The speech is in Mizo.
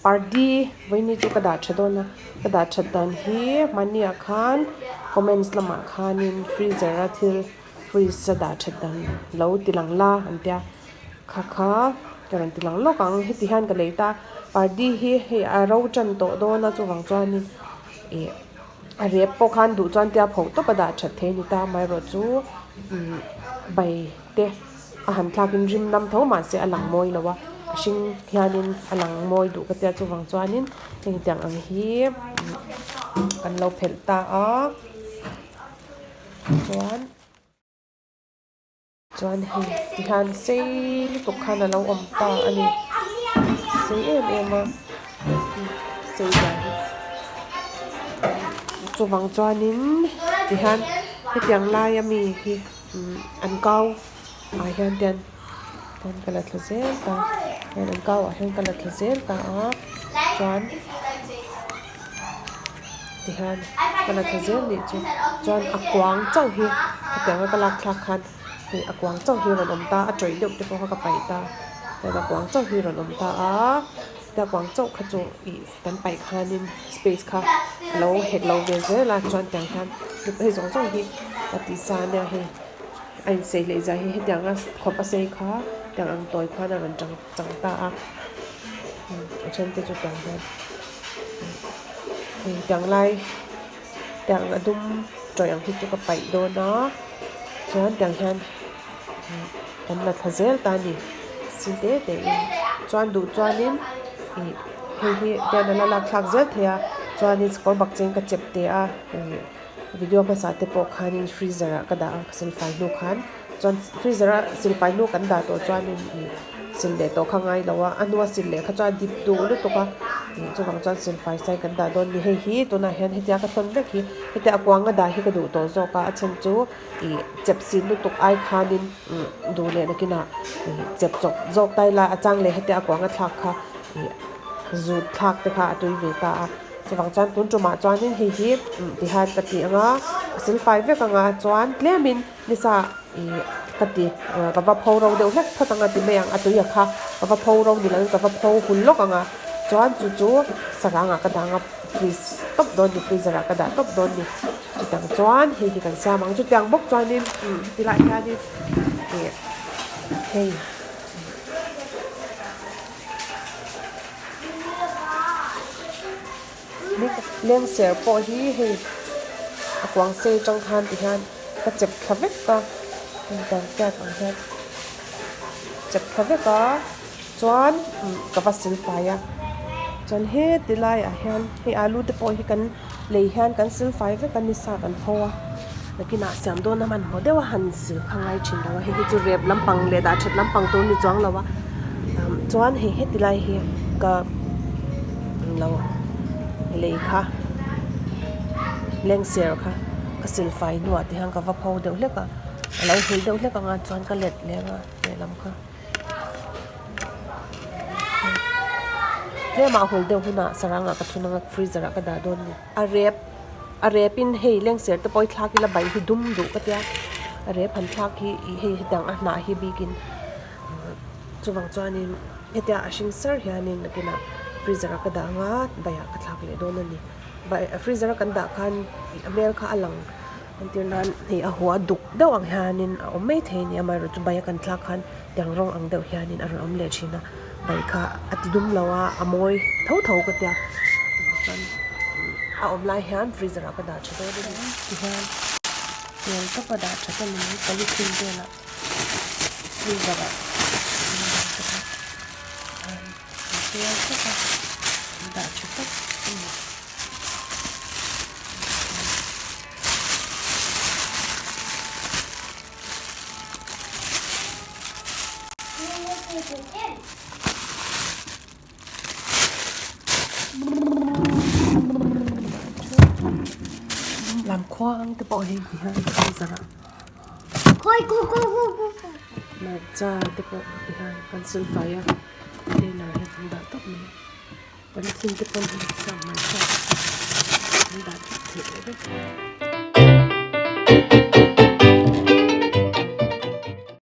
Pardi vawiini chu ka dah tha dawn a ka dah that dan hi hmani ah khan comments lamah khanin freezer a thil fridge a dah that dan lo ti lang la an tia kha kha ka rawn ti lang lawk ang heti hian ka lei ta pardi hi hei a ro tan tawh dawn a chuvang chuanin ih a rep pawh khan duh chuan tia pho tawp a dah that thei a ni ta amaherawhchu bai te a han thlak in rim nam tho mahse a lang mawi lo a a hring hianin a lang mawi duh ka tia chuvang chuanin heng tiang ang hi kan lo phelh ta a chuan chuan hei tihian sei lutuk khan a lo awm ta a ni sei em em a sei dan hi chuvang chuanin tihian hetiang laia mi hi. An kau ah hian te an ka la thla zel ta hian an kau ah hian ka la thla zel ta a chuan tihian ka la thla zel nih chu chuan a kuang chauh hi hetiang a ka lak thlak khan hei a kuang chauh hi a rawn awm ta a tawih deuh te pawh kha ka paih ta chuan a kuang chauh hi a rawn awm ta a tia kuang chauh kha chu ih kan paih khanin space kha a lo hek lo ve zel a chuan tiang hian hei zawng zawng hi a tih sa ania hei a insei leh zia hi hetiang a khawp a sei kha tiang ang tawi khan a rawn chang chang ta a a then te chu tiang hian hei tiang lai tiang a dum tawih ang hi chu ka paih dawn a chuan tiang hian kan la thla zel ta a ni sin te te in chuan duh chuanin ih hei hi hian a la lak thlak zel thei a chuanin kawr bak cheng ka chep teh a ih video hmasa te pawh khanin freezer ah ka dah a ka silfai hnu khan chuan freezer a silfai hnu kan dah tawh chuanin ih sil leh tawh kha ngai lo a a hnua sil leh kha chuan dip duh lutuk a ih chuvang chuan silfai sai kan dah dawn a ni hei hi tunah hian hetia ka thawn vek hi hetia a kuang a dah hi ka duh tawh zawk a a chhan chu. Ih chep sin lutuk ai khanin duh leh nakinah ih chep chawp zawk ta ila a chang leh hetia a kuang a thlak kha ih zut thlak te kha a tui ve ta a chuvang chuan tun tumah chuanin hei hi tihian ka tih anga a silfai vek anga chuan tlemin nisa ih ka ti ka va pho ro deuh hlek phawt anga ti mai ang a tui a kha ka va pho ro ni lovin ka va pho hul lawk anga chuan chu chu sarangah ka dang a freeze tawp dawn ni freezer ah ka dah tawp dawn ni. Chutiang chuan hei hi kan siam ang chutiang bawk chuanin tilai hianin ih hei lengser pawh hi hei a kuang sei atang khan ti hian ka chep thla vek a heng tiang ang hian chep thla vek a chuan ka va silfai a chuan heti laiah hian hei alu te pawh hi kan lei hian kan silfai vek a ni sa kan pho a nakinah siam dawn a hmanhmawh deuh a han sil kha ngai thin lo a hei hi chu rep lampang leh dah that lampang tur a ni chuang lo a chuan hei heti lai hi ka lo lei kha lengser kha ka silfai hnuah te hian ka va pho deuh hlek a a lo hul deuh hlek anga chuan ka let leh anga lehlam kha. Tlema hul deuh hunah sarangah ka thun anga freezer ah ka dah dawn a ni. A rep a rep in hei lengser te pawh hi thlak ila bai hi dum duh ka tia a rep han thlak hi ih hei hetiang a hnah hi bikin chuvang chuanin hetia a hring sar hianin nakinah freezer ah ka dah anga baiah ka thlak leh dawn a ni. Bai freezer a kan dah khan ih a hmel kha a lang. Entir nan hei a hua duk deuh ang hianin a awm maithei a ni amaherawhchu bai a kan thlak khan tiang rawng ang deuh hianin a rawn awm leh thin a bai kha a ti dum lo a a mawi tho tho ka tia chuan a awm lai hian freezer ah ka dah tha dawn a ni tihian hmel tawp a dah that a ni mai polythene velah freezer ah an dah bawk a hmel tawp a dah tha tawp a ni. Lam khuang te pawh hei ti hian kan zar a hmarcha te pawh ti hian kan silfai a container hi kan dah tawp mai. Polythene te pawn hei hmarcha te pawh an dah tawp theih leh vek.